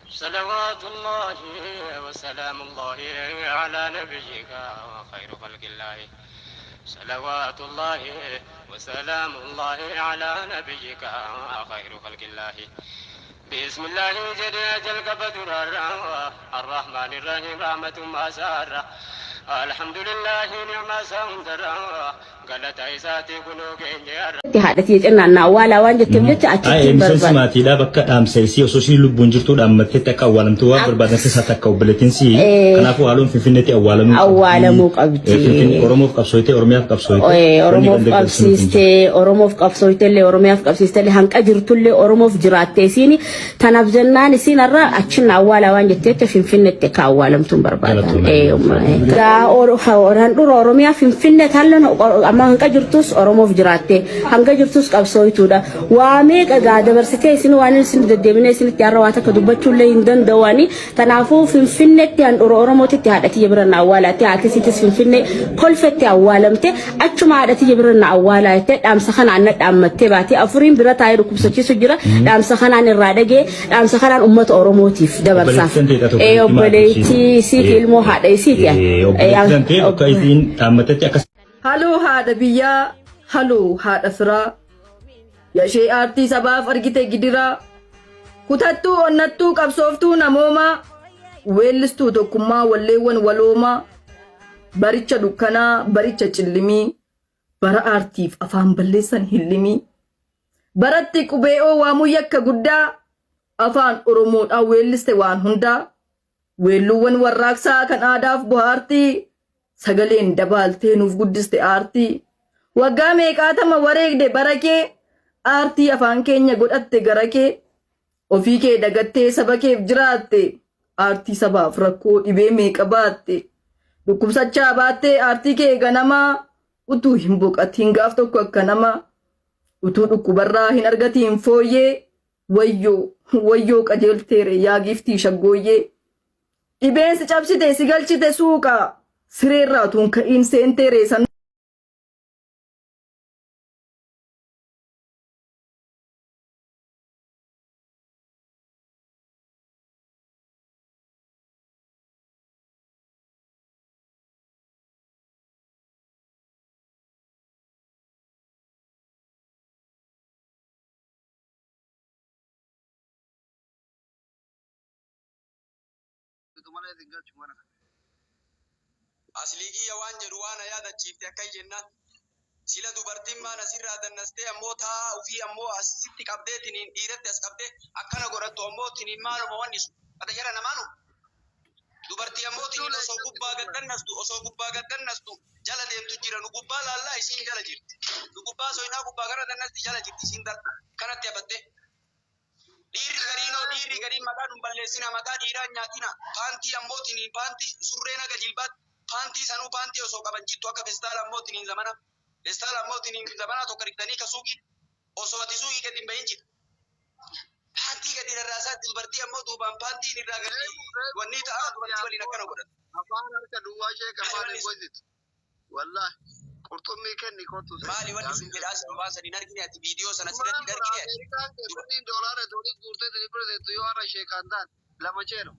صلوات الله وسلام الله على نبيك وخير خلق الله. صلوات الله وسلام الله على نبيك خير خلق الله. بسم الله جل جل الرحمن الرحيم رحمة ما سار. الحمد لله نعم سندر قالت عيساتي كنو. Haadha tiyya cinnaan na awwaalaa waan jetteef jecha achitti Ay, hin miseensi barbaadu. Maatiidhaa bakka dhaamsa isii osoo ishii lubbuun jirtuu dhaammatteetti akka awwaalamtu waan barbaadan keessaa takka obboleettiin sii. Kanaafuu haaloon Finfinneetti awwaalamuu qabdi. Awwaalamuu qabdi. Finfinnee Oromoof qabsooyte, Oromiyaaf qabsooyte. Oromoof qabsiistee, Oromoof qabsooytellee, Oromiyaaf qabsiistellee, hanqa jirtullee Oromoof jiraatte isiin. Tanaaf jennaan isiin har'a achin awwaalaa waan jettee jecha Finfinneetti akka awwaalamtuun barbaadan. Galatoomii. Handhuura Oromiyaa Finfinnee taallan amma hanqa jirtus Oromoof jiraatte, hanga jirtus qabsooytuudha. Waa meeqa gaa dabarsitee isin waan isin deddeebinee isinitti har'a waa takka dubbachuullee hin danda'uani. Kanaafuu Finfinneetti handhuura Oromootitti haadha tiyya bira na awwaalaatti, haati isiitis Finfinnee Kolfetti awwaalamte. Achuma haadha tiyya bira na awwaalaa jettee dhaamsa kanaan na dhaammattee baatee afuriin bira taa'ee dhukkubsachiisu jira. Dhaamsa kanaan irraa dhagee, dhaamsa kanaan uummata Oromootiif dabarsaaf. Obboleettiin ta'e tokko Obboleettii isiiti, ilmoo haadha isiiti. Obboleettiin ta'e bakka isiin dhaammattetti akkas. Haloo haadha biyyaa, haloo haadha firaa. Yashee aartii sabaaf argite gidiraa. Kutattuu onnattuu qabsooftuu namoomaa. Weellistuu tokkummaa walleewwan waloomaa. Baricha dukkanaa, baricha cillimii. Bara aartiif afaan balleessan hillimii. Baratti qubee'oo waamuu yakka guddaa. Afaan Oromoodhaan weelliste waan hundaa. Weelluuwwan warraaqsaa kan aadaaf bohaartii. Sagaleen dabaaltee nuuf guddiste aartii. Waggaa meeqaatama wareegde bara kee. Aartii afaan keenya godhatte gara kee. Ofii kee dagattee saba keef jiraatte. Aartii sabaaf rakkoo dhibee meeqa baatte. Dhukkubsachaa baattee aartii kee ganamaa. Utuu hin boqatiin gaaf tokko akka namaa. Utuu dhukkubarraa hin argatiin fooyyee. Wayyoo wayyoo qajeelteere yaa giiftii shaggooyyee. Dhibeen si cabsite si galchite suuqa. Sireerraa tuun ka'iin seenteere san. Malee sin galchu mana kana. Aslii kiyya waan jedhu waan na yaadachiifte akka jennaan. Sila dubartiin maan asirraa dannastee ammoo taa ufii ammoo asitti qabdee tiniin dhiiratti as qabdee akkana godhattu ammoo tiniin maaluma wanni sun. Ata jara namaanu. Dubartii ammoo tiniin osoo gubbaa gad dannastu, osoo gubbaa gad dannastu jala deemtu jira. Nu gubbaa laallaa, isiin jala jirti. Nu gubbaa soinaa gubbaa gara dannasti jala jirti isiin kanatti hafattee. Dhiirri gariinoo, dhiirri gariin maqaa nun balleessina, maqaa dhiiraa hin nyaatina. Paantii ammoo tiniin paantii surreen haga jilbaatti paantii sanuu paantii osoo qaban jittu akka festaala ammoo tiniin zamana. Festaala ammoo tiniin zamanaa tokko dhiqxanii ka suuqii osoo ati suuqii gadi hin bahin jita. Paantii gadi rarraasaa dubartii ammoo duubaan paantiin irraa gadi wanni ta'a, dubartii waliin akkana godhatu. Afaan harka duwwaa ishee qafaan hin gozitu. Wallahi qurxummii kenni kottu. Maali wanni sun jedhaa si waan san hin argine ati, viidiyoo sana sirratti hin argine ati. Ameerikaan kee birriin doolaara doolii guurtee tini bira teettu yoo har'a sheekaan ta'an lama ceeno.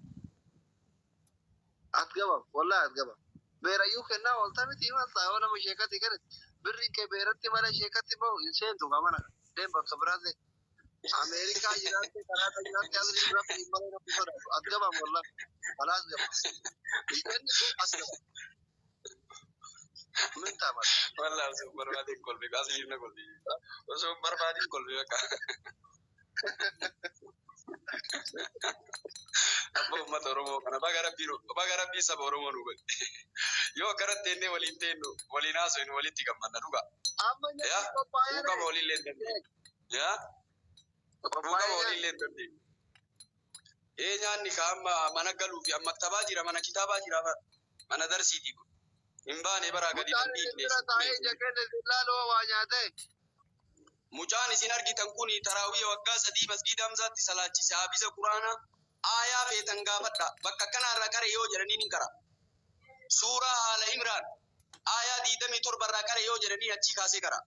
At gabam, wallahi at gabam. Beerayyuu kennaa oolta miti maal ta'a yoo nama sheekatti kennitu. Birriin kee beeratti malee sheekatti bahu hin seentu kamana. Deem bakka biraatti. Ameerikaa jiraatte, Kanaadaa jiraatte, asli rabbi malee rabbi sodaatu. At gabam, wallahi. Kalaas gabam. Hin kennitu as gabam. Min ta'a. Wallah osoo hin barbaadin kolfi, asliif na kolfi. Osoo hin barbaadin kolfi bakka. Abba uummata Oromoo kana baga rabbii baga rabbii saba Oromoo nu godhe. Yoo akkanatti teennee waliin teennu, waliin haasofnu, walitti gammanna dhugaa. Amma Yaa nyaanni qophaa'ee quuqama waliillee hin dandeenyu. Yaa quuqama qophaa'ee waliillee hin dandeenyu. Ee, nyaanni ka amma mana galuu fi amma maktabaa jira, mana kitaabaa jira, mana darsiiti kun. Hin baane baraa gadi Mucaan nan isin dhiifne. bira taa'ee ija kenne isin laaloo waa nyaatee. Mucaan isin argitan kun taraawii waggaa 3 masgiida Hamzaatti salaachise, hafiza Quraanaa. Aayaa feetan gaafadha. Bakka kanaarraa qare yoo jedhaniin hin qara. Suuraa Haala Imraan aayaa 27 irraa qare yoo jedhanii achii kaasee qara.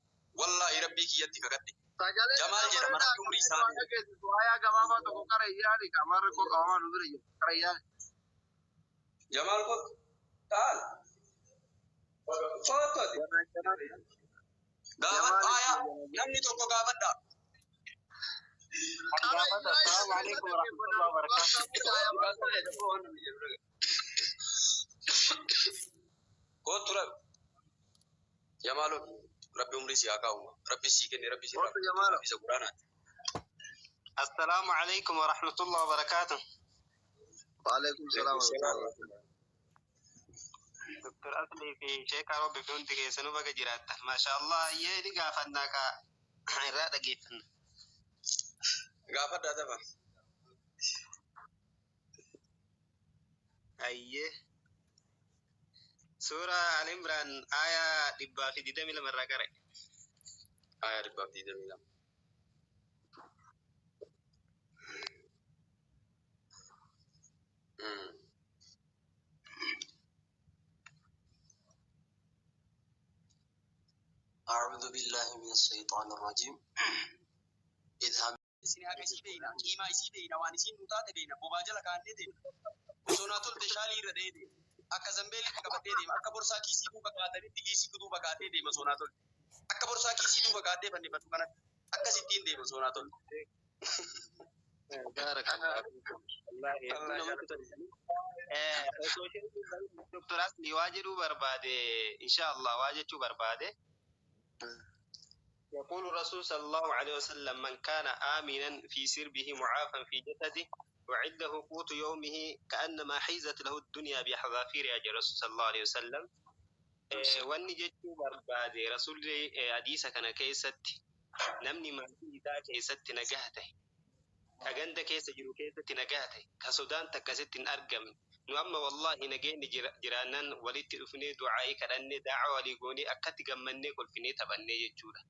Wallaahi rabbii kiyyatti kakadhe. Sagalee Jamaal isaa jedhama, bareedaa rabbi umrii kan isaa waa dhageessisu waayaa gabaabaa tokko qara iyyaani qamarri koo qabamaa nu bira jiru qara iyyaani. Jamaal ko taal. Kootu ati. Gaafadha Jamaal aayaa namni tokko gaafadha. Qara Gaafata. iyyaa Assalamu alaikum warahmatullahi wabarakatuh. Kootu rabbi. Jamaalo rabbi umrii si haa kaa'u. Rabbi sii kenne rabbi si irraa Kootu Jamaalo. isa quraanaati. Assalamu alaikum warahmatullahi wabarakatuh. Waalaikum salaam wa rahmatullahi. Dr. Asli fi Sheikh Robi fi hundi keessanuu baga jiraattan. Masha Allah, iyyee ni gaafannaa kaa irraa dhageeffanna. Gaafadhaa tafa. Ayyee. Suura Al Imraan aayaa 122 irraa qara'e. Aayaa 122. أعوذ بالله من الشيطان الرجيم اذهب Isin haqa isii beeyna, qiimaa isii beeyna, waan isiin nu taate beeyna, bobaa jala kaannee deemna. Osoo naa tolte shaalii irra dhahee deema. Akka zambeelitti qabatee deema. Akka borsaa kiisii duuba kaatanitti kiisii duuba kaatee deema osoo naa tolte. Akka borsaa kiisii duuba kaatee fannifatu kanatti akkasittiin deema osoo naa tolte. Baarakallahu fiikum. Wallaahi hedduu namatti tola. Osoo isheen Dr. Asli waa jedhuu barbaade, insha Allah waa jechuu barbaade. يقول الرسول صلى الله عليه وسلم: من كان آمنا في سربه معافا في جسده وعنده قوت يومه كأنما حيزت له الدنيا بحذافيرها جل الرسول صلى الله عليه وسلم. Wanni jechuu barbaade rasuulli hadiisa kana keessatti namni maatii isaa keessatti nagaa ta'e, ka ganda keessa jiru keessatti nagaa ta'e, ka sodaan takkasitti hin argamne. Nu amma wallaahi nageenyi jiraannaan walitti dhufnee du'aa'ii kadhannee daa'aa walii goonee akkatti gammannee kolfinee taphannee jechuudha.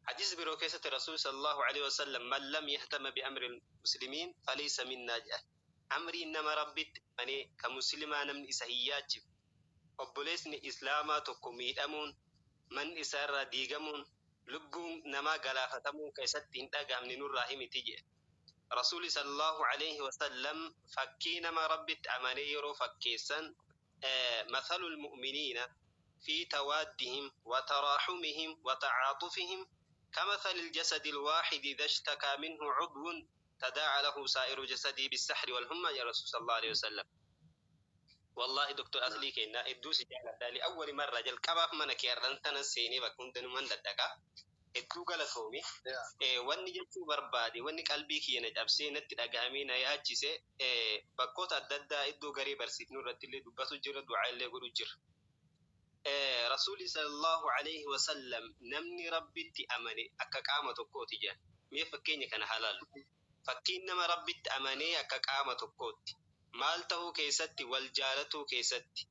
حديث biroo keessatti رسول صلى الله عليه وسلم: من لم يهتم بأمر المسلمين فليس منا jedha. Amrii nama rabbitti amanee ka muslimaa namni isa hin yaachifne, obboleessni islaamaa tokko miidhamuun, manni isaarraa diigamuun, lubbuun namaa galaafatamuun keessatti hin dhagahamne nurraa himiti jedhe. Rasuuli صلى الله عليه وسلم fakkii nama rabbitti amanee yeroo fakkeessan: مثل المؤمنين في توادهم وتراحمهم وتعاطفهم كمثل الجسد الواحد، إذا اشتكى منه عضو تداعى له سائر جسده بالسهر والحمى يا رسول صلى الله عليه وسلم. والله دكتور أصلي كنا hedduu si jaaladha. لأول مرة jalqabaaf mana kee arrantana seenee bakka hundanuman dadhaqa. Hedduu galatoomi. Wanni jechuu barbaade, wanni qalbii kiyya na cabsee natti dhagahamee na yaachise, bakkoota adda addaa iddoo garee barsiifnu irratti illee dubbatu jira, du'aa illee godhu jira. Rasuulli صلى الله عليه وسلم namni rabbitti amane akka qaama tokkooti jedhan. Mee fakkeenya kana haa laallu. Fakkiin nama rabbitti amanee akka qaama tokkootti. Maal ta'uu keessatti? Wal jaalatuu keessatti.